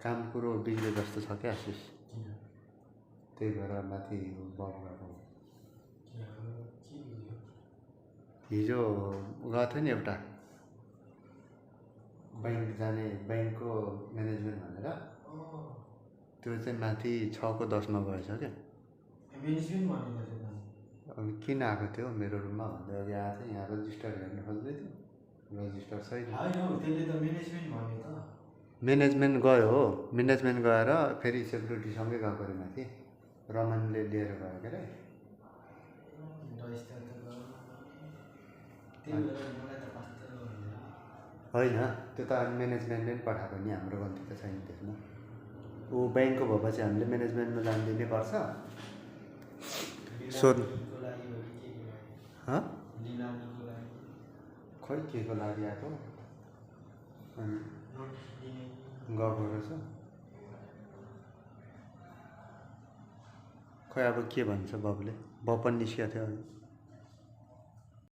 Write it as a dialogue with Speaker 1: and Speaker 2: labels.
Speaker 1: काम कुरो बिग्रे जस्तो छ क्या आशिष। त्यही भएर माथि बब गएको। हिजो गएको थियो नि एउटा बैंक जाने, बैंकको म्यानेजमेन्ट भनेर, त्यो चाहिँ माथि 6 को 10 मा गएछ क्या। अब किन आएको थियो मेरो रुममा भन्दै अघि आएको थियो। यहाँ रजिस्टर हेर्न खोज्दै थियो, रजिस्टर छैन। म्यानेजमेन्ट गयो हो, म्यानेजमेन्ट गएर फेरि सेक्युरिटीसँगै गएको अरे माथि, रमनले लिएर गयो के अरे। होइन त्यो त म्यानेजमेन्टले पनि पठाएको नि, हाम्रो गल्ती त छैन त्यसमा। ऊ ब्याङ्कको भएपछि हामीले म्यानेजमेन्टमा जान दिनुपर्छ। सोध्नु खै के को लागि आएको गएको रहेछ। खै अब के भन्छ बबले, बब पनि निस्किएको थियो।